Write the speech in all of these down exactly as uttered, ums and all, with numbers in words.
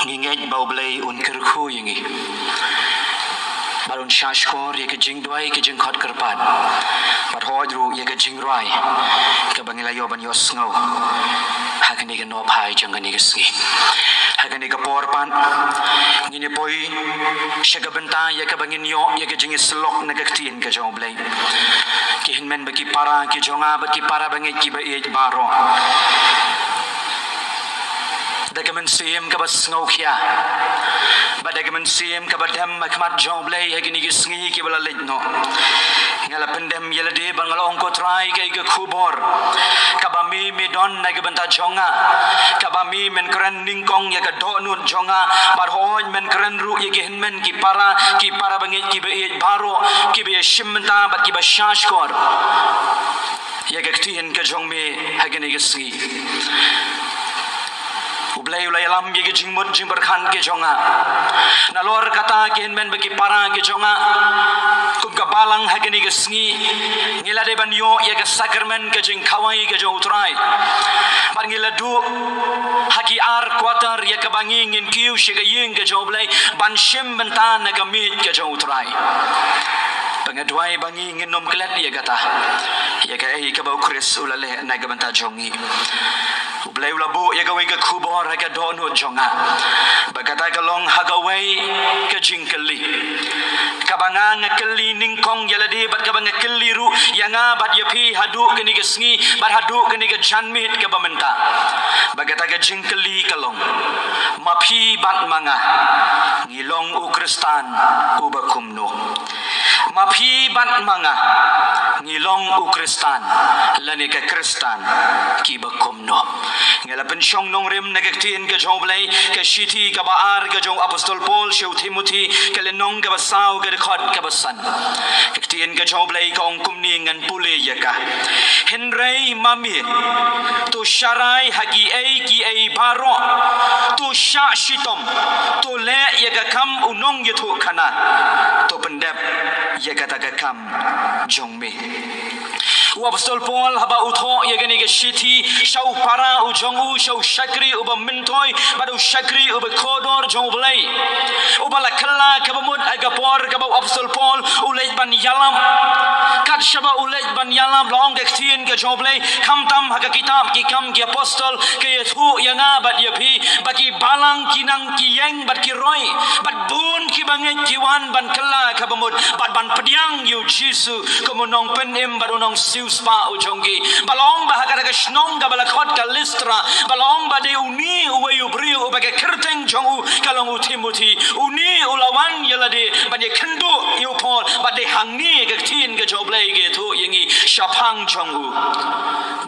Ngi ngeit ba U Blei un kyrkhu ïa ngi, bad un shahshkor ïa ka jingduwai, ka jingkhot kyrpad, bad hooid ruh ïa ka jingrwai kaba ngi la ïoh ban ïohsngew ha kane ka nohphai jong kane ka sngi. Ha kane ka por pat ngin ïa poi sha ka bynta ïa kaba ngin ïoh ïa ka jingïasyllok na ka ktien ka jong U Blei. Ki hynmen bad ki para ki jong nga bad ki para bangeit kiba ïeit baroh, da ka mynsiem kaba sngewkhia bad da ka mynsiem kaba dem ha khmat jong U Blei ha kine ki sngi kiba la leit noh, nga la pyndem ïa lade bad nga la ong, ko Trai, kaei ka khubor kaba me me don na ka bynta jong nga, kaba me men kren nyngkong ïa ka dohnud jong nga, bad hooid men kren ruh ïa ki hynmen ki para, ki para bangeit kiba ïeit baroh, kiba ïashim bynta bad kiba shahshkor ïa ka ktien ka jong me ha kane ka sngi. U Blei u la ïalam ïa ka jingmut jingpyrkhat ka jong nga. Nalor kata, ki hynmen bad ki para ki jong nga, kum ka balang ha kane ka sngi ngi la dei ban ïoh ïa ka sakramen ka jingkhawai ka jong U Trai. Bad ngi la duh ha ki ar quarter ïa kaba ngi ngin kiew sha ka ïing ka jong U Blei ban shim bynta na ka miej ka jong U Trai. Ba nga duwai ba ngi ngin ym klet ïa kata, ïa kaei kaba U Khrist u la leh na ka bynta jong ngi. U Blei u la buh ïa kawei ka khubor ha ka dohnud jong nga, ba kata ka long ha kawei ka jingkylli kaba nga nga kylli nyngkong ïa lade bad kaba nga kylli ruh ïa nga bad ïa phi haduh kane ka sngi bad haduh kane ka janmiet kaba mynta. Ba kata ka jingkylli ka long, ma phi bad ma nga ngi long u Khristan uba kumno? Ma phi bad ma nga ngi long u Khristan lane ka Khristan kiba kumno? Nga la pynshong nongrim na ka ktien ka jong U Blei, ka shithi kaba ar ka jong u Apostol Paul sha u Timothi, ka lynnong kaba saw, ka dkhot kaba san. Ka ktien ka jong U Blei ka ong kumne, ngan pule ïa ka: Hynrei ma me, to sharai ha kiei kiei baroh, to shah shitom, to leh ïa ka kam u nongïathuhkhana, to pyndep ïa kata ka kam jong me. U Apostol Paul haba u thoh ïa kane ka shithi sha u para u jong u, sha u shakri uba myntoi bad u shakri uba kordor jong U Blei, uba la kylla kaba mut ha ka por kaba u Apostol Paul u leit ban ïalap. Kat shaba u leit ban ïalap, la ong ka ktien ka jong U Blei, khamtam ha ka kitab Ki Kam ki Apostol, ka ïathuh ïa nga bad ïa phi ba ki balang ki nang ki ïeng bad ki roi, bad bun ki bangeit ki wan ban kylla kaba mut bad ban pdiang ïa u Jisu kum u nongpynim bad u nongsiewspah u jong ki. Ba la ong ba ha kata ka shnong kaba la khot ka Listra, ba la ong ba dei une uwei u briew uba ka kyrteng jong u ka long u Timothi, une u la wan ïa lade ban ïakynduh ïa u Paul, bad dei hangne ka ktien ka jong U Blei ka ïathuh ïa ngi shaphang jong u,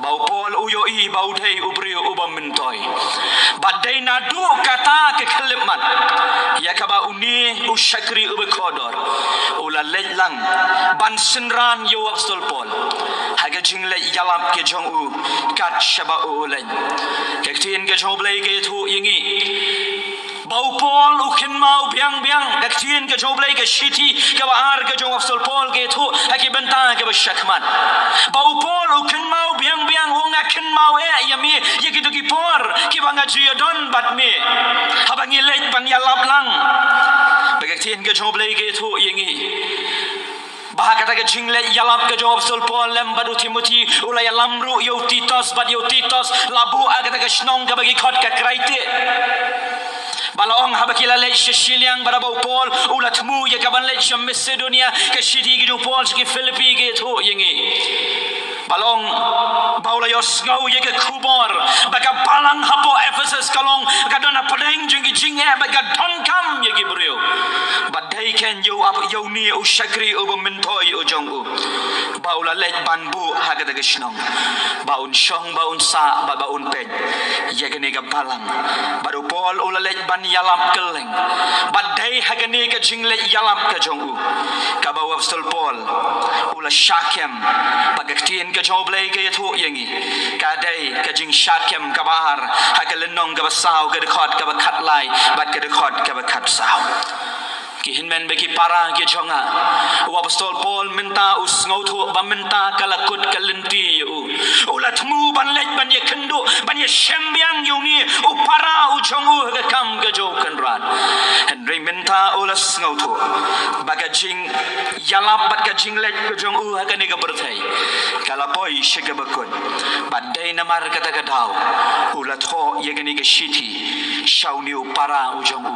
ba u Paul u ïohi ba u dei u briew uba myntoi. Bad dei naduh kata ka khyllipmat ïa kaba une u shakri uba kordor u la leit lang ban synran ïa u Apostol Paul ha ka jingleit ïalap ka jong u kat shaba u leit. Ka ktien ka jong U Blei ka ïathuh ïa ngi ba u Paul u kynmaw biang biang. Ka ktien ka jong U Blei, ka shithi kaba ar ka jong u Apostol Paul ka ïathuh ha ki bynta kiba shakhmat ba u Paul u kynmaw biang biang, u ong, nga kynmaw eh ïa me ïa kito ki por kiba nga ju ïadon bad me haba ngi leit ban ïalap lang. Ba ka ktien ka jong U Blei ka ïathuh ïa ngi ba ha kata ka jingleit ïalap ka jong u Apostol Paul lem bad u Timothi, u la ïalam ruh ïa u Titos, bad ïa u Titos la buh ha kata ka shnong kaba ki khot ka Kraite. Ba la ong haba ki la leit sha shiliang, bad haba u Paul u la thmu ïa ka ban leit sha Macedonia, ka shithi ka jong u Paul sha ki Philippi ka ïathuh ïa ngi ba la ong ba u la ïohsngew ïa ka khubor ba ka balang hapoh Ephesus ka long ka don hapdeng jong ki jingeh bad ka donkam ïa ki briew. Bad dei kein ïa u ap-, ïa une u shakri uba myntoi u jong u ba u la leit ban buh ha kata ka shnong ba un shong, ba un sah, bad ba un peit ïa kane ka balang. Bad u Paul u la leit ban ïalap kylleng. Bad dei ha kane ka jingleit ïalap ka jong u kaba u Apostol Paul u la shah kem, ba ka ktien ka jong U Blei ka ïathuh ïa ngi, ka dei ka jingshah kem kaba ar ha ka lynnong kaba saw, ka dkhot kaba khatlai bad ka dkhot kaba khatsaw. Ki hynmen bad ki para ki jong nga, u Apostol Paul mynta u sngewthuh ba mynta ka la kut ka lynti ïa u. U la thmu ban leit ban ïakynduh, ban ïashem biang ïa une u para u jong u ha ka kam ka jong u. Hynrei mynta u la sngewthuh ba ka jingïalap bad ka jingleit ka jong u ha kane ka pyrthei ka la poi sha kaba kut. Bad dei namar kata ka daw u la thoh ïa kane ka shithi sha une u para u jong u.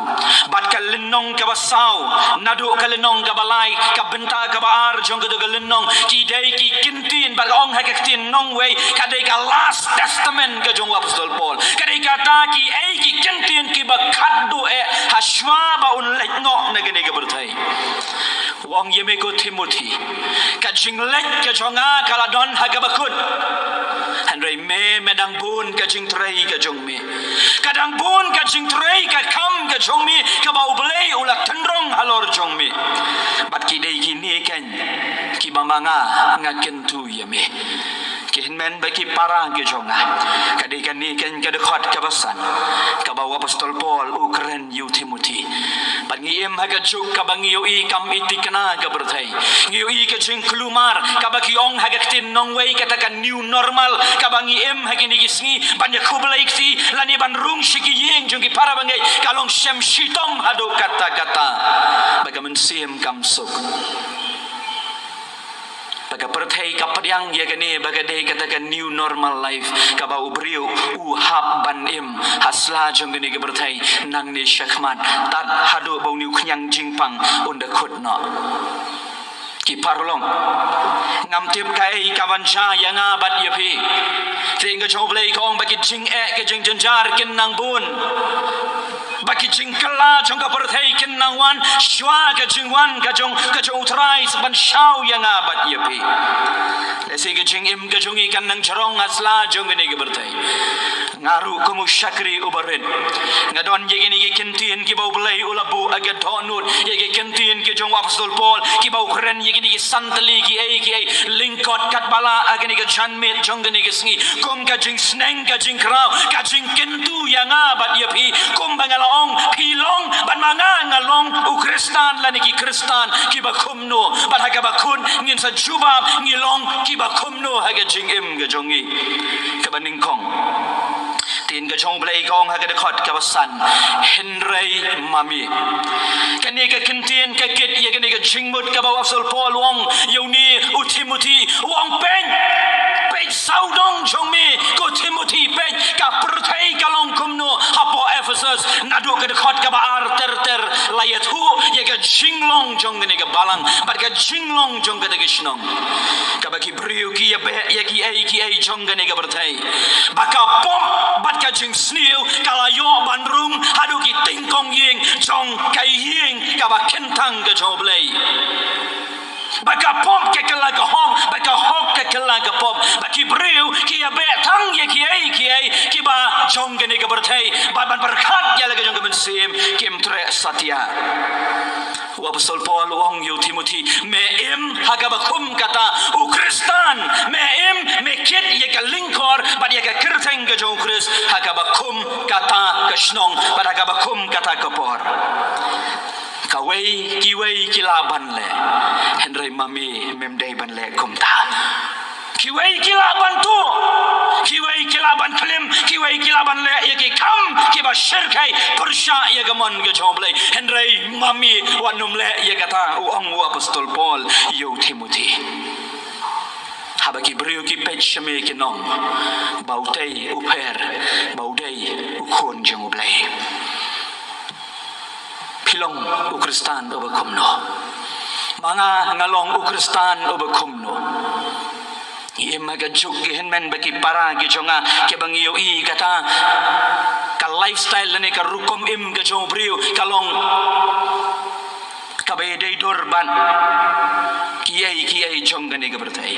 Bad ka lynnong kaba saw naduh ka lynnong kaba lai, ka bynta kaba ar jong kata ka lynnong, ki dei ki ktien, bad ka ong ha ka ktien nongwei, ka dei ka last testament ka jong u Apostol Paul. Ka dei kata, kiei ki ktien kiba khatduh eh ha shuwa ba un leit noh na kane ka pyrthei. U ong ïa me ko Timothi, ka jingleit ka jong nga ka la don ha kaba kut. Hynrei me, me dang bun ka jingtrei ka jong me. Ka dang bun ka jingtrei ka kam ka jong me kaba U Blei u la kynrong halor jong me. Bad ki dei kine keiñ kiba ma nga nga kyntu ïa me. Ki hynmen bad ki para ki jong nga, ka dei kane keiñ ka dkhot kaba san kaba u Apostol Paul u kren ïa u Timothi. Bad ngi im ha ka juk kaba ngi ïohi kam i thikna ka pyrthei. Ngi ïohi ka jingkulmar kaba ki ong ha ka ktien nongwei kata ka new normal kaba ngi im ha kine ki sngi, ban ïa khublei kti lane ban rung sha ki ïing jong ki para bangeit ka long shem shitom haduh katta katta. Ba ka mynsiem kam suk. Ba ka pyrthei ka pdiang ïa kane ba ka dei kata ka new normal life kaba u briew u hap ban im ha sla jong kane ka pyrthei nangne shakhmat tad haduh ba une u khñiang jingpang un da kut noh. Ki paralok, ngam tip kaei ka ban jia ïa nga bad ïa phi. Ktien ka jong U Blei ka ong ba ki jingeh ki jingjynjar kin nang bun. Ba ki jingkylla jong ka pyrthei kin nang wan shuwa ka jingwan ka jong, ka jong U Trai ban shaw ïa nga bad ïa phi. Lehse ka jingim ka jong ngi kan nang jrong ha sla jong kane ka pyrthei. Nga ruh kum u shakri uba rit nga don ïa kine ki ktien kiba U Blei u la buh ha ka dohnud, ïa ki ktien ki jong u Apostol Paul kiba u kren ïa kine ki san tylli kiei kiei lyngkot katba lah ha kane ka janmiet jong kane ka sngi. Kum ka jingsneng ka jingkraw ka jingkyntu ïa nga bad ïa phi, kumba nga la ong phi long bad ma nga nga long u Khristan lane ki Khristan kiba kumno, bad ha kaba kut ngin sa jubab ngi long kiba kumno ha ka jingim ka jong ngi. Kaba nyngkong, ktien ka jong U Blei ka ong ha ka dkhot kaba san, hynrei ma me. Kane ka ktien ka kit ïa kane ka jingmut kaba u Apostol Paul u ong ïa une u Timothi, u ong peit, peit sawdong jong me ko Timothi, peit ka pyrthei ka long kumno hapoh Ephesus. Naduh ka dkhot kaba ar ter ter la ïathuh ïa ka jinglong jong kane ka balang bad ka jinglong jong kata ka shnong, kaba ki briew ki ïabeh ïa kiei kiei jong kane ka pyrthei. Ba ka pop bad ka jingsniew ka la ïoh ban rung haduh ki tyngkong ïing jong ka ïing kaba kyntang ka jong U Blei. Ba ka pop ka kylla ka hok, ba ka hok ka kylla ka pop. Ba ki briew ki ïabeh tang ïa kiei kiei kiba jong kane ka pyrthei, bad ban pyrkhat ïa la ka jong ka mynsiem, kim treh satia. U Apostol Paul u ong ïa u Timothi, me im ha kaba kum kata u Khristan, me im, me kit ïa ka lyngkor bad ïa ka kyrteng ka jong u Khrist ha kaba kum kata ka shnong bad ha kaba kum kata ka por. Kawei, kiwei ki lah ban leh, hynrei ma me mem dei ban leh kumta. Kiwei ki lah ban tuh, kiwei ki lah ban klim, kiwei ki lah ban leh ïa ki kam kiba shyrkhei pyrshah ïa ka mon ka jong U Blei, hynrei ma me wat nym leh ïa kata, u ong u Apostol Paul ïa u Timothi. Haba ki briew ki peit sha me kin ong ba utei u pher, ba u dei u khun jong U Blei. Phi long u Khristan uba kumno? Ma nga nga long u Khristan uba kumno? Ngi im ha ka juk ki hynmen bad ki para ki jong nga kiba ngi ïohi kata ka lifestyle lane ka rukom im ka jong u briew ka long kaba ïadei dur bad kiei kiei jong kane ka pyrthei.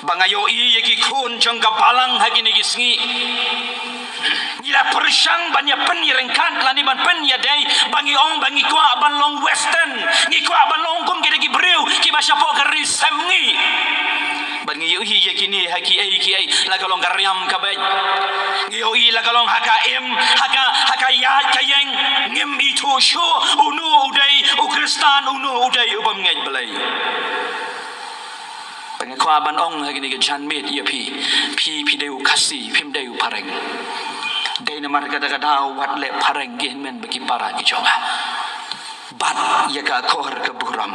Ba nga ïohi ïa ki khun jong ka balang ha kine ki sngi, ngi la pyrshang ban ïa pynïaryngkat lane ban pynïadei, ba ngi ong ba ngi kwah ban long western, ngi kwah ban long kum kita ki briew kiba shapoh ka ri sem ngi. Bad ngi ïohi ïa kine ha kiei kiei, la ka long ka riam ka beit. Ngi ïohi la ka long ha ka im, ha ka, ha ka ïaid ka ïeng, ngim ithuh shuh uno u dei u Khristan, uno u dei u bym ngeit Blei. Ba nga kwah ban ong ha kine ki janmiet ïa phi, phi, phi dei u Khasi, phim dei u Phareng. Dei namar kata ka daw wat leh phareng ki hynmen bad ki para ki jong nga. Bat ïa ka akor ka burom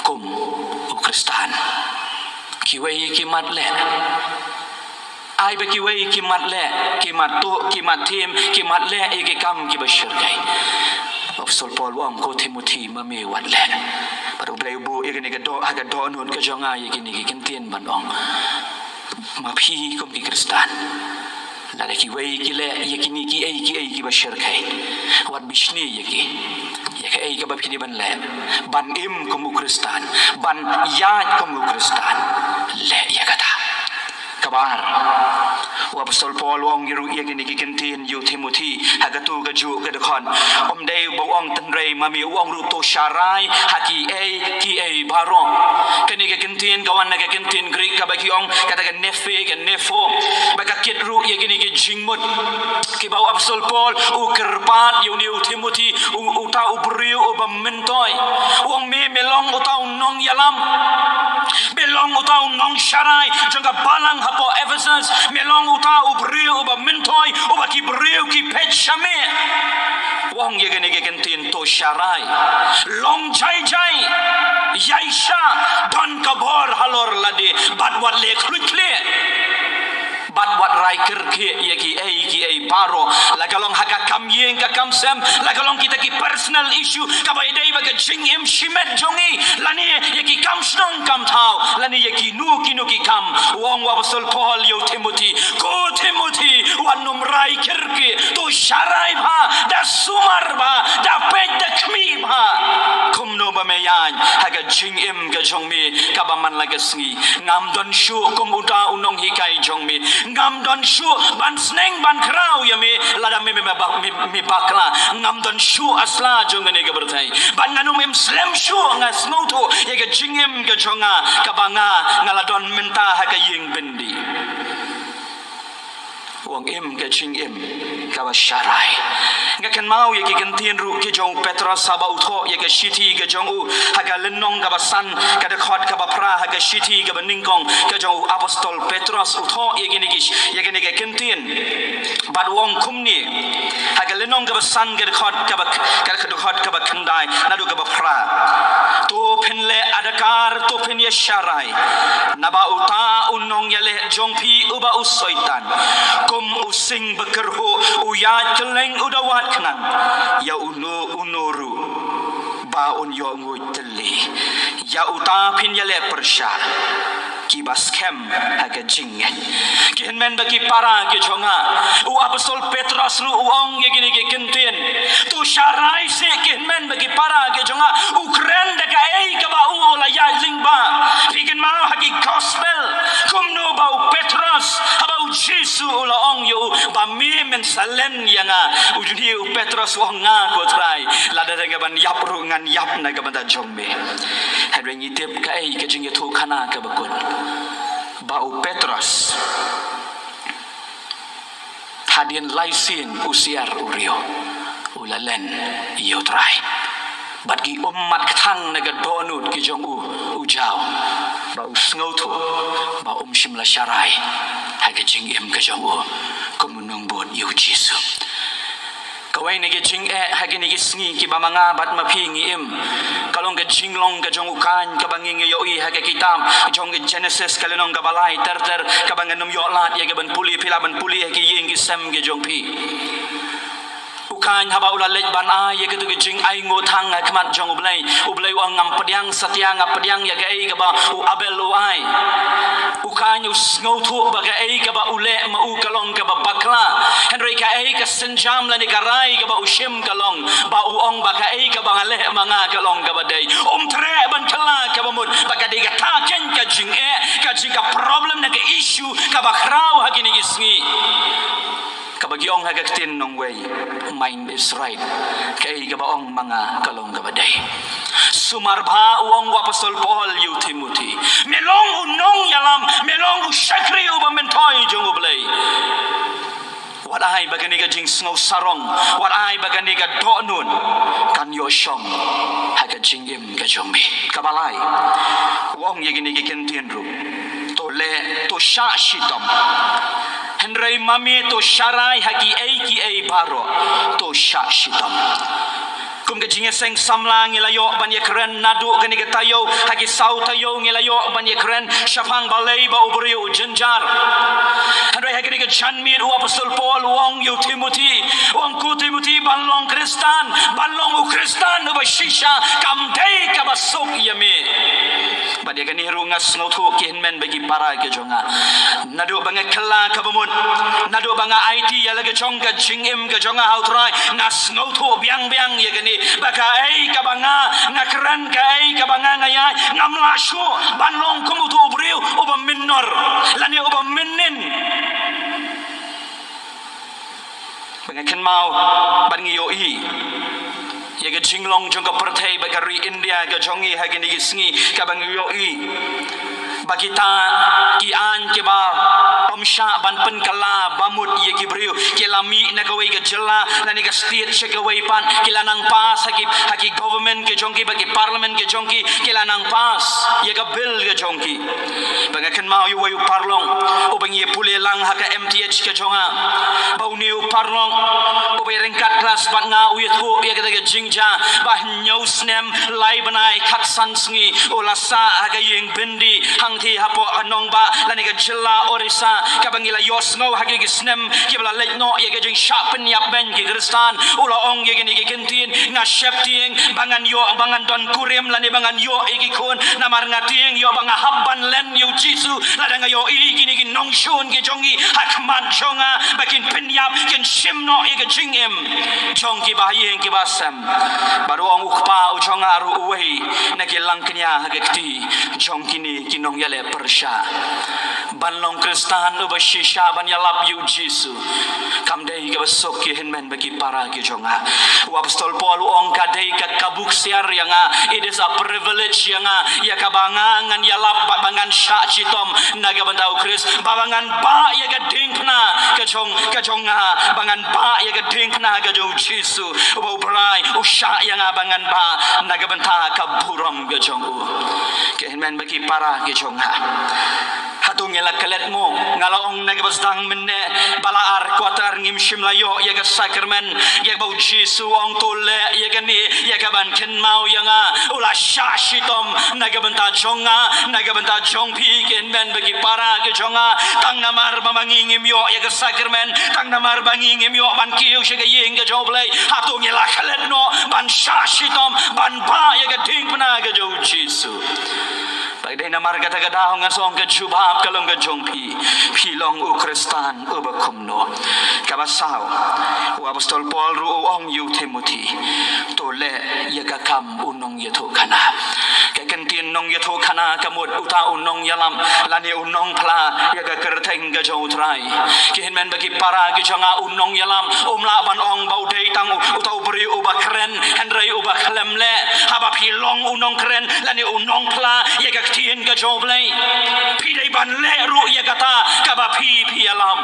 kum u Khristan. Kiwei ki mat leh. Ai ba kiwei ki mat leh, ki mat tuh, ki mat thiem, ki mat leh ïa ki kam kiba shyrkhei. U Apostol Paul u ong ko Timothy, ma me wat leh. Bad U Blei u buh ïa kane ka doh, ha ka dohnud ka jong nga ïa kine ki kyntien ban ong, ma phi kum ki Khristan, lada kiwei ki leh ïa kine kiei kiei kiba shyrkhei, wat bishni ïa ki. Ïa kaei kaba phi dei ban leh ban im kum u Khristan, ban ïaid kum u Khristan, leh ïa kata. Kaba ar, u Apostol Paul u ong ruh ïa kine ki kyntien ïa u Timothy ha kato kajuh ka dkhot. Ym dei ba u ong tynrai ma me, u ong ruh to sharai ha kiei kiei baroh. Kane ka kyntien ka wan na ka kyntien Greek kaba ki ong kata ka nephe, ka nepho, ba ka kit ruh ïa kine ki jingmut kiba u Apostol Paul u kyrpad ïa une u Timothy, u, uta u briew uba myntoi. U ong me, me long uta u nongïalam, me long uta u nongsharai jong ka balang hapoh Ephesus, me long uta u briew uba myntoi, uba ki briew ki peit sha me. U ong ïa kane ka kyntien to sharai, long jai jai, ïaishah, don ka bor halor lade, bad wat leh khluit khlieh, bad wat rai kyrkieh ïa kiei kiei baroh, la ka long ha ka kam ïing ka kam sem, la ka long kita ki personal issue kaba ïadei bad ka jingim shimet jong ngi, lane ïa ki kam shnong kam thaw, lane ïa kino kino ki kam. U ong u Apostol Paul ïa u Timothy, ko Timothy, wat nym rai kyrkieh, to sharai bha, da sumar bha, da peit da khmih bha kumno ba me ïaid ha ka jingim ka jong me kaba man la ka sngi. Ngam don shuh kum uta u nonghikai jong me. Ngam don shuh ban sneng ban khraw ïa me lada me, me, me bak-, me, me bakla. Ngam don shuh ha sla jong kane ka pyrthei. Bad ngan ym im slem shuh, nga sngewthuh ïa ka jingim ka jong nga kaba nga, nga la don mynta ha ka ïing byndi. U ong im ka jingim kaba sharai. Nga kynmaw ïa ki kyntien ruh ki jong u Petros haba u thoh ïa ka shithi ka jong u ha ka lynnong kaba san, ka dkhot kaba phra ha ka shithi kaba nyngkong ka jong u Apostol Petros. U thoh ïa kine ki, ïa kine ki kyntien. Bad u ong kumne ha ka lynnong kaba san, ka dkhot kaba, ka dkhot kaba khyndai naduh kaba phra: To phin leh adkar, to phin ïa sharai, naba uta u nongïaleh jong phi uba u Soitan, kum u sing bakyrhuh, u ïaid kylleng u da wad khnang ïa uno uno ruh ba un ïoh nguid tylli. Ïa uta phin ïaleh pyrshah, kiba skhem ha ka jingngeit. Ki hynmen bad ki para ki jong nga, u Apostol Petros ruh u ong ïa kine ki kyntien. To sharai seh ki hynmen bad ki para ki jong nga, u kren da kaei kaba u la ïaid lyngba. Phi kynmaw ha ki Gospel kumno ba u Petros, haba u Jisu u la ong ïa u ba me men sa len ïa nga, une u Petros u ong, nga ko Trai, lada dang ban ïap ruh ngan ïap na ka bynta jong me. Hynrei ngi tip kaei ka jingïathuhkhana kaba kut, ba u Petros hadien lai sien u syiar u riew u la len ïa u Trai. Bad ki ummat kthang na ka dohnud ki jong u, u jaw ba u sngewthuh ba um shym la sharai ha ka jingim ka jong u kum u nongbud ïa u Jisu. Kawei na ki jingeh ha kine ki sngi kiba ma nga bad ma phi ngi im, ka long ka jinglong ka jong u Kain kaba ngi, ngi ïohi ha ka kitab jong ka Genesis ka lynnong kaba lai ter ter, kaba ngan ym ïoh lad ïa ka ban pule, phi lah ban pule ha ki ïing ki sem ki jong phi. U Kain haba u la leit ban ai ïa katu ka jingainguh thang ha khmat jong U Blei, U Blei u ong, ngam pdiang satia, nga pdiang ïa kaei kaba u Abel u ai. U Kain u sngewthuh ba kaei kaba u leh ma u ka long kaba bakla. Hynrei kaei ka sienjam lane ka rai kaba u shim ka long ba u ong ba kaei kaba nga leh ma nga ka long kaba dei. Um treh ban kylla kaba mut ba ka dei kata kein ka jingeh, ka jing, ka problem ne ka issue kaba khraw ha kine ki sngi. Kaba ki ong ha ka ktien nongwei, mine is right. Kaei kaba ong ma nga ka long kaba dei. Sumar bha, u ong u Apostol Paul ïa u Timothy, me long u nongïalam, me long u shakri uba myntoi jong U Blei. Wat ai ba kane ka jingsngew sarong, wat ai ba kane ka dohnud kan ïoh shong ha ka jingim ka jong me. Kaba lai, u ong ïa kine ki kyntien ruh, to leh, to shah shitom. Hynrei ma me to sharai ha kiei kiei baroh, to shah shitom. Kum ka jingïaseng samla ngi la ïoh ban ïakren naduh kane ka taïew ha ki saw taïew ngi la ïoh ban ïakren shaphang balei ba u briew u jynjar. Hynrei ha kane ka janmiet u apostol Paul u ong ïa u Timothi, u ong ko Timothi ban long Khristan, ban long u Khristan uba shisha kam dei kaba suk ïa me. Bad ïa kane ruh nga sngewthuh ki hynmen bad ki para ki jong nga. Naduh ba nga kylla kaba mut, naduh ba nga aiti ïa la ka jong ka jingim ka jong nga ha u Trai, nga sngewthuh biang biang ïa kane. Ba kaei kaba nga, nga kren kaei kaba nga nga ïai, ngam lah shuh ban long kum uto u briew uba mynnor lane uba mynnin. Ba nga kynmaw, ba ngi ïohi ïa ka jinglong jong ka pyrthei bad ka ri India ka jong ngi ha kine ki sngi, kaba ngi ïohi ba kita ki aiñ kiba ym shah ban pynkylla ba mut ïa ki briew, ki la mih na kawei ka jylla lane ka state sha kawei pat, ki la nang pass ha ki, ha ki government ki jong ki bad ki parliament ki jong ki, ki la nang pass ïa ka bill ka jong ki. Ba nga kynmaw ïa uwei u paralok uba ngi ïa pule lang ha ka M T H ka jong nga, ba une u paralok uba ïa ryngkat klas bad nga u ïathuh ïa kata ka jingjia ba hynñiew snem lai bnai khatsan sngi u la sah ha ka ïing byndi hangtei hapoh ka nongbah lane ka jylla Orissa, kaba ngi la ïohsngew ha ki snem kiba la leit noh ïa ka jingshah pynïap beiñ ki Khristan. U la ong ïa kine ki kyntien, nga sheptieng ba ngan ïoh, ba ngan don kurim lane ba ngan ïoh ïa ki khun, namar nga tieng ïoh ba nga hap ban len ïa u Jisu. Lada nga ïohi kine ki nongshun ki jong ngi ha khmat jong nga ba kin pynïap, kin shim noh ïa ka jingim jong ki ba ha ïing ki ba sem. Bad u ong u kpa u jong nga ruh uwei na ki langkñia ha ka kti jong kine ki nongïaleh pyrshah. Ban long Khristan uba shisha ban ïalap ïa u Jisu kam dei kaba suk ki hynmen bad ki para ki jong nga. U apostol Paul u ong ka dei ka kabu ksiar ïa nga, it is a privilege ïa nga, ïa kaba nga ngan ïalap bad ba ngan shah shitom na ka bynta u Khrist, ba ba ngan bah ïa ka diengphna ka jong, ka jong nga, ba ngan bah ïa ka diengphna ka jong u Jisu uba u Trai u shah ïa nga ba ngan bah na ka bynta ka burom ka jong u. Ki hynmen bad ki para ki jong nga, hato ngi la klet mo? Nga la ong na kaba sdang mynne ba la ar kwata ar ngim shym la ïoh ïa ka sakramen, ïa kaba u Jisu u ong to leh ïa kane ïa kaban kynmaw ïa nga. U la shah shitom na ka bynta jong nga, na ka bynta jong phi ki hynmen bad ki para ki jong nga. Tang namar ba ma ngi ngim ïoh ïa ka sakramen, tang namar ba ngi ngim ïoh ban kiew sha ka ïing ka jong u Blei, hato ngi la klet noh ban shah shitom ban bah ïa ka diengphna ka jong u Jisu? Ba dei namar kata ka daw nga sngew ka jubab ka long ka jong phi. Phi long u Khristan uba kumno? Kaba saw, u apostol Paul ruh u ong ïa u Timothi to leh ïa ka kam u nongïathuhkhana. Ka kyntien nongïathuhkhana ka mut uta u nongïalam lane u nongphla ïa ka kyrteng ka jong u Trai. Ki hynmen bad ki para ki jong nga, u nongïalam um lah ban ong ba u dei tang u, uta u briew uba kren, hynrei uba khlem leh. Haba phi long u nongkren lane u nongphla ïa ka ktien ka jong u Blei, phi dei ban leh ruh ïa kata kaba phi, phi ïalam.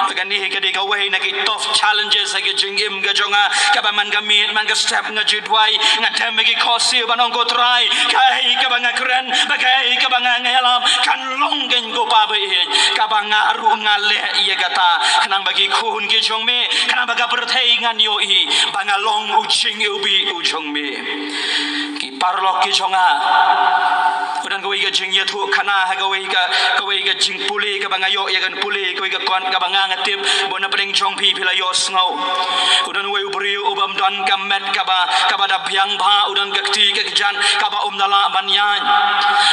Ba kane ka dei kawei na ki tough challenges ha ka jingim ka jong nga, kaba man ka miet man ka step nga ju duwai, nga dem ha ki khohsiew ban ong ko Trai, kaei kaba nga kren bad kaei kaba nga, nga ïalam kan long kein ko Pa ba ïeit, kaba nga ruh nga leh ïa kata khnang ba ki khun ki jong me, khnang ba ka pyrthei ngan ïohi ba nga long u jingïohi u jong me. Ki paralok ki jong nga, u don kawei ka jingïathuhkhana ha kawei ka, kawei ka jingpule kaba nga ïoh ïa kan pule, kawei ka kot kaba nga, nga tip ba na pdeng jong phi phi la ïohsngew. U don uwei u briew u bym don ka met kaba, kaba da biang bha, u don ka kti ka kjat kaba um da lah ban ïaid.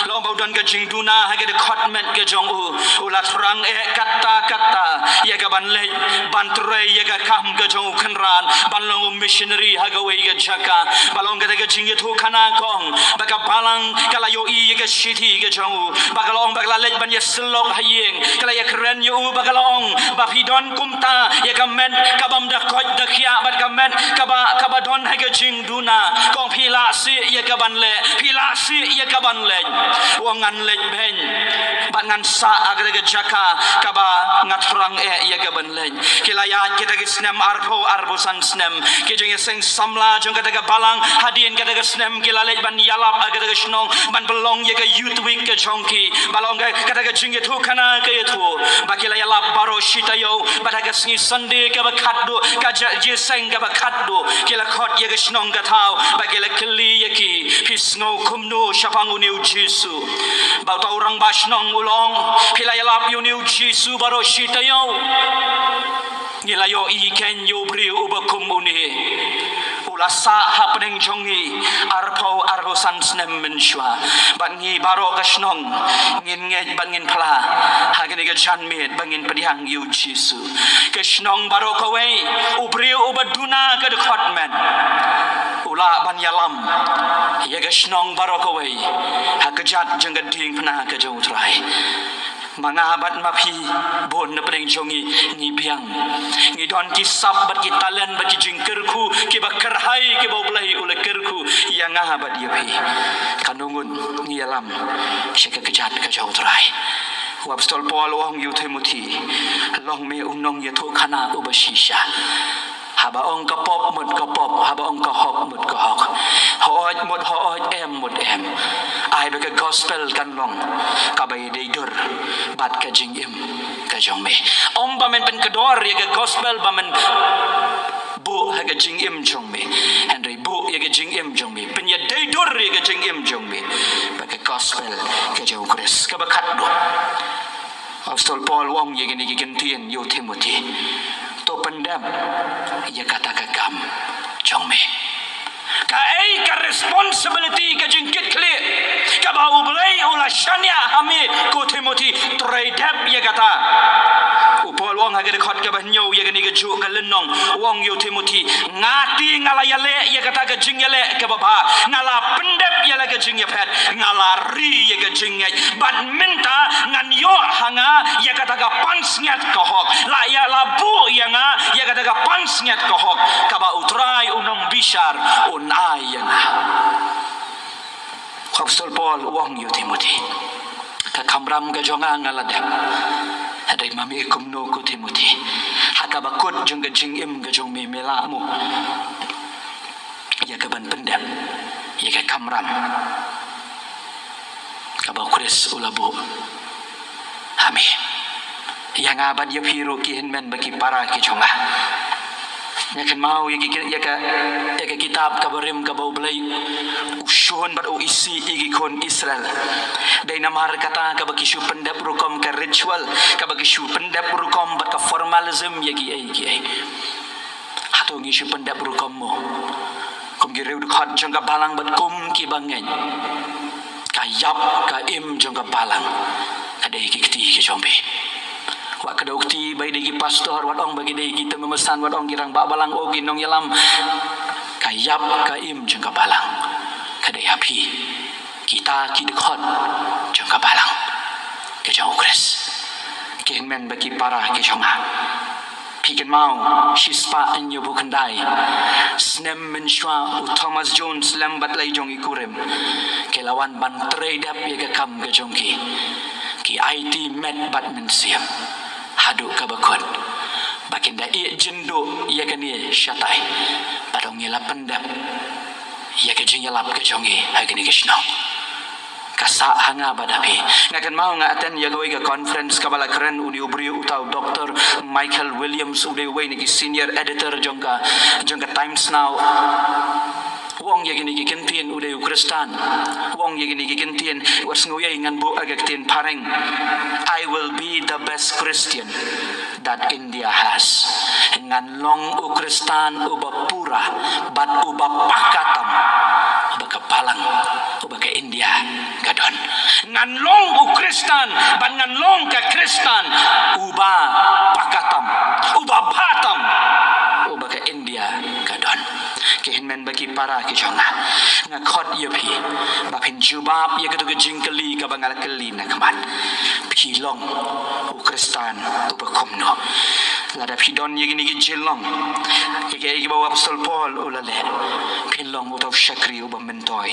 La ong ba u don ka jingduna ha ka dkhot met ka jong u. U la thrang eh katta katta ïa kaban leit ban trei ïa ka kam ka jong u Kynrad, ban long u missionary ha kawei ka jaka. Ba la ong kata ka jingïathuhkhana ka ong ba ka balang ka la ïohi ïa ka shithi ka jong u, ba ka la ong ba ka la leit ban ïasyllok ha ïing, ka la ïakren ïa u, ba ka la ong ba phi don kumta ïa ka met ka bym da koit da khiah bad ka met ka kaba, kaba don ha ka jingduna, kong phi lah sih ïa kaban leh, phi lah sih ïa kaban leh. U ong ngan leit beiñ bad ngan sah ha kata ka jaka kaba nga thrang eh ïa kaban leh. Ki la ïaid kita ki snem arphew, arphew san snem. Ki jingïaseng samla jong kata ka balang, hadien kata ka snem ki la leit ban ïalap ha kata ka shnong, ban pynlong ïa ka Youth Week ka jong ki. Ba long ka, kata ka jingïathuhkhana ka ïathuh. Ba ki la ïalap baroh shi taïew, bad ha ka sngi Sunday kaba khatduh, ka ja-, jingïaseng kaba khatduh, ki la khot ïa ka shnong ka thaw, bad ki la kylli ïa ki, phi sngew kumno shaphang une u Jisu? Bad uta u rangbah shnong u la ong, phi la ïalap ïa une u Jisu baroh shi taïew. Ngi la ïohi kein ïa u briew uba kum une. U la sah hapdeng jong ngi arphew, arphew san snem mynshuwa. Bad ngi baroh ka shnong ngin ngeit bad ngin phla ha kane ka janmiet ba ngin pdiang ïa u Jisu. Ka shnong baroh kawei, u briew uba duna ka dkhot met, u lah ban ïalam ïa ka shnong baroh kawei ha kjat jong ka diengphna ka jong u Trai. Ma nga bad ma phi, bun na pdeng jong ngi, ngi biang. Ngi don ki sap bad ki talent bad ki jingkyrkhu kiba kyrhai kiba U Blei u la kyrkhu ïa nga bad ïa phi. Kan ngut ngi ïalam sha ka kjat ka jong u Trai. U Apostol Paul u ong ïa u Timothi, long me u nongïathuhkhana uba shisha. Haba ong ka pop mut ka pop, haba ong ka hok mut ka hok. Hooid mut hooid, em mut em. Ai ba ka gospel kan long kaba ïadei dur bad ka jingim ka jong me. Ym ba men pynkdor ïa ka gospel ba men buh ha ka jingim jong me. Hynrei buh ïa ka jingim jong me, pynïadei dur ïa ka jingim jong me bad ka gospel ka jong u Khrist. Kaba khatduh, Apostol Paul u ong ïa kine ki ktien ïa u Timothi, to pyndep ïa kata ka kam jong me. Kaei ka responsibility, ka jingkitkhlieh kaba U Blei u la shaniah ha me ko Timothi? Trei dep ïa kata. U Paul u ong ha ka dkhot kaba hynñiew ïa kane kajuh ka lynnong, u ong ïa u Timothi, nga te nga la ïaleh ïa kata ka jingïaleh kaba bha, nga la pyndep ïa la ka jingïaphet, nga la ri ïa ka jingngeit. Bad mynta ngan ïoh ha nga ïa kata ka pansngiat ka hok. La ïa la buh ïa nga ïa kata ka pansngiat ka hok kaba U Trai u nongbishar un ai ïa nga. Apostol Paul u ong ïa u Timothi, ka kamram ka jong nga nga la dep. Hynrei ma me kumno ko Timothi? Ha kaba kut jong ka jingim ka jong me, me lah mo ïa kaban pyndep ïa ka kamram kaba u Khrist u la buh ha me? Ïa nga bad ïa phi ruh ki hynmen bad ki para ki jong nga, nga kynmaw ïa ki, ïa ka, ïa ka kitab kaba rim kaba U Blei u shon bad u isih ïa ki khun Israel. Dei namar kata kaba ki shu pyndep rukom ka ritual, kaba ki shu pyndep rukom bad ka formalism ïa kiei kiei. Hato ngi shu pyndep rukom mo kum ki riewdkhot jong ka balang bad kum kiba ngeit? Ka ïap ka im jong ka balang ka dei ki kti ki jong phi. Wat ka dei u kti ba ki dei ki pastor, wat ong ba ki dei ki tymmen basan, wat ong ki rangbah balang, o ki nongïalam. Ka ïap ka im jong ka balang ka dei ha phi, kita ki dkhot jong ka balang ka jong u Khrist. Ki hynmen bad ki para ki jong nga, phi kynmaw, shispah hynñiewphew khyndai snem mynshuwa u Thomas Jones lem bad lai jong i kurim ki la wan ban trei dep ïa ka kam ka jong ki. Ki aiti met bad mynsiem haduh kaba kut ba kin da ïeh jynduh ïa kane shatai. Bad ong ngi la pyndep ïa ka jingïalap ka jong ngi ha kane ka shnong. Ka sah ha nga bad ha phi. Nga kynmaw nga attend ïa kawei ka conference kaba la kren une u briew, uta u Doctor Michael Williams, u dei uwei na ki senior editor jong ka, jong ka Times Now. U ong ïa kine ki ktien, u dei u Khristan. U ong ïa kine ki ktien, wat sngew ei, ngan buh ïa ka ktien phareng. "I will be the best Christian that India has." Ngan long u Khristan uba pura bad uba paka tam uba ka balang, uba ka India ka don. Ngan long u Khristan bad ngan long ka Khristan uba paka tam, uba bha tam uba ka India ka don. Ki hynmen bad ki para ki jong nga, nga khot ïa phi ba phin jubab ïa katu ka jingkylli kaba nga la kylli na khmat. Phi long u Khristan uba kumno? Lada phi don ïa kine ki jinglong, ïa kiei kiba u Apostol Paul u la leh, phin long uta u shakri uba myntoi.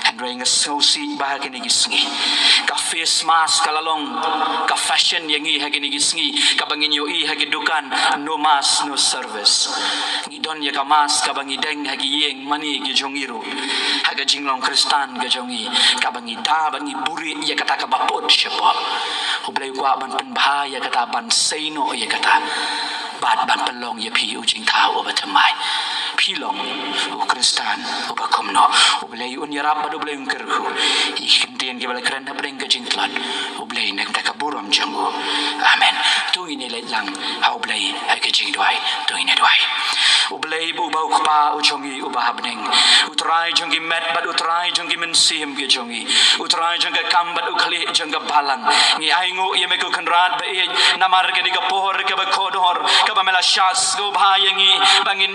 Hynrei nga sngewsih ba ha kine ki sngi ka face mask ka la long ka fashion ïa ngi ha kine ki sngi, kaba ngin ïohi ha ki dukan, no mask, no service. Ngi don ïa ka mask kaba ngi deng ha ki ïing mane ki jong ngi ruh, ha ka jinglong Khristan ka jong ngi, kaba ngi da bad ngi buhrieh ïa kata kaba put shapoh. U Blei u kwah ban pynbha ïa kata, ban sei noh ïa kata, bad ban pynlong ïa phi u jingthaw uba thymmai. Phi long u Khristan uba kumno? U Blei un ïarap bad U Blei un kyrkhu ïa ki ktien kiba la kren hapdeng ka jingtlot U Blei na ka bynta ka burom jong u. Amen. To ngin ïa leit lang ha U Blei ha ka jingduwai. To ngin ïa duwai. U Blei uba u Kpa u jong ngi uba ha bneng, U Trai jong ki met bad U Trai jong ki mynsiem ki jong ngi, U Trai jong ka kam bad u khlieh jong ka balang. Ngi ainguh ïa me ko Kynrad ba ïeit namar kane ka por kaba kordor kaba me la shah sngewbha ïa ngi ba ngin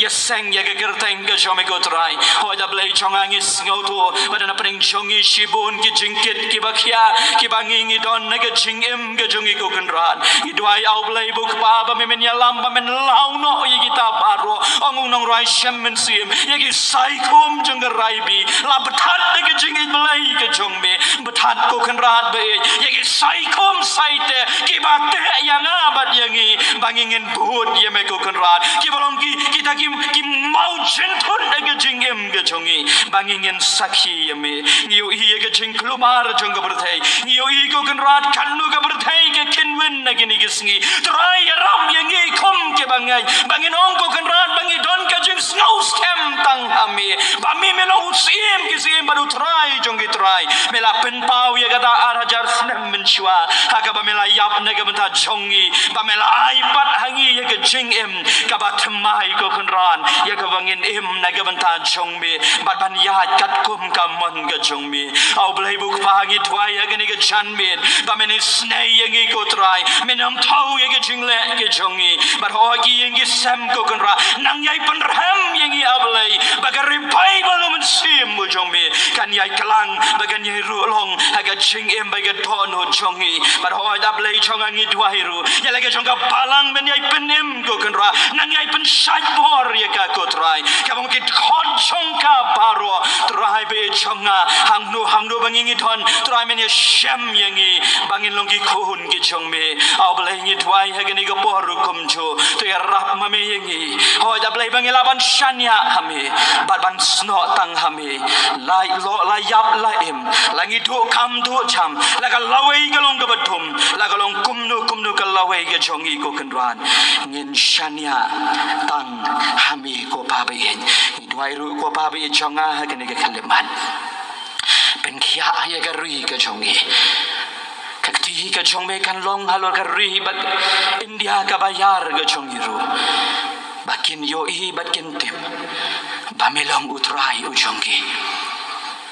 ïaseng ïa ka kyrteng ka jong me ko Trai. Hooid A Blei jong nga, ngi sngewthuh ba don hapdeng jong ngi shibun ki jingkit kiba khia kiba ngi ngi don ha ka jingim ka jong ngi ko Kynrad. Ngi duwai A Blei uba u Kpa ba me men ïalam, ba men law noh ïa kita baroh. Ong u nongrwai Salm Mynsiem, ïa ki saikhum jong ka raibi la bthat da ka jingïeit Blei ka jong me. Bthat ko Kynrad ba ïeit ïa ki saikhum saiteh kiba teh ïa nga bad ïa ngi, ba ngi ngin bud ïa me ko Kynrad. Kiba long ki, kita ki, ki maw jynthut da ka jingim ka jong ngi, ba ngi ngin sakhi ïa me. Ngi ïohi ïa ka jingkulmar jong ka pyrthei. Ngi ïohi ko Kynrad katno ka pyrthei ka kynwin na kine ki sngi. Trai, ïarap ïa ngi kum kiba ngeit, ba ngin ong ko Kynrad ba ngi don ka jingsngew skhem tang ha me, ba me me long u Syiem ki syiem bad U Trai jong ki trai. Me la pynpaw ïa kata ar hajar snem mynshuwa ha kaba me la ïap na ka bynta jong ngi, ba me la ai pat ha ngi ïa ka jingim kaba thymmai ko Kynrad, ïa kaba ngin im na ka bynta jong me bad ban ïaid katkum ka mon ka jong me. A Blei uba u Kpa, ngi duwai ha kane ka janmiet ba men isynei ïa ngi ko Trai, men ym thaw ïa ka jingleh ka jong ngi. Bad hooid ki ïing ki sem ko Kynrad, nang ïai pynrhem ïa ngi A Blei, ba ka revival u Mynsiem u jong me kan ïai klang, ba kan ïai ruh long ha ka jingim bad ka dohnud jong ngi. Bad hooid A Blei jong nga, ngi duwai ruh ïa la ka jong ka balang, men ïai pynim ko Kynrad, nang ïai pynshait bor ïa ka ko Trai. Kaba ong ki dkhot jong ka baroh, Trai ba ïeit jong nga, hangno hangno ba ngi ngi don, Trai men ïashem ïa ngi ba ngin long ki khun ki jong me. A Blei, ngi duwai ha kane ka por ruh kumjuh, to ïarap ma me ïa ngi. Hooid A Blei, ba ngi lah ban shaniah ha me bad ban snoh tang ha me. La ïoh, la ïap, la im, la ngi duh kam duh jam, la ka lawei ka long kaba dum, la ka long kumno kumno ka lawei ka jong ngi ko Kynrad, ngin shaniah tang ha me ko Pa ba ïeit. Ngi duwai ruh ko Pa ba ïeit jong nga ha kane ka khyllipmat, pynkhiah ïa ka ri ka jong ngi. Ka kti ka jong me kan long halor ka ri bad India kaba ïar ka jong ngi ruh, ba kin ïohi bad kin tip ba me long U Trai u jong ki.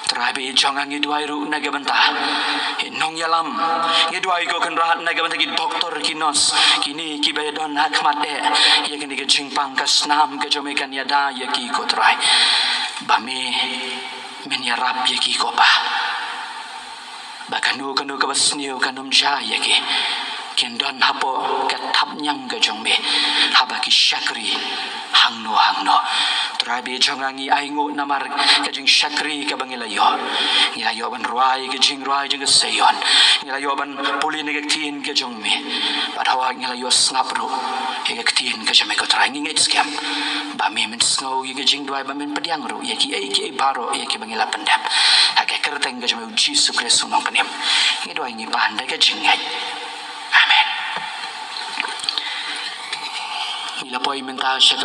Trai ba ïeit jong nga, ngi duwai ruh na ka bynta ki nongïalam. Ngi duwai ko Kynrad na ka bynta ki doktor, ki nurse, kine kiba ïadon ha khmat eh ïa kane ka jingpang, ka snam ka jong me kan ïada ïa ki ko Trai. Ba me men ïarap ïa ki ko Pa, ba kano kano kaba sniew kan ym jia ïa ki, kin don hapoh ka thapniang ka jong me haba ki shakri hangno hangno. Trai ba ïeit jong nga, ngi ainguh namar ka jingshakri kaba ngi la ïoh. Ngi la ïoh ban rwai ka jingrwai jong ka Seion, ngi la ïoh ban pule na ka ktien ka jong me, bad hooid ngi la ïoh sngap ruh ïa ka ktien ka jong me ko Trai. Ngi ngeit skhem ba me men sngew ïa ka jingduwai, ba men pdiang ruh ïa kiei kiei baroh ïa kiba ngi la pyndep, ha ka kyrteng ka jong me U Jisu Khrist U Nongpynim ngi duwai, ngi pan da ka jingngeit. Amen. Ngi la poi mynta sha ka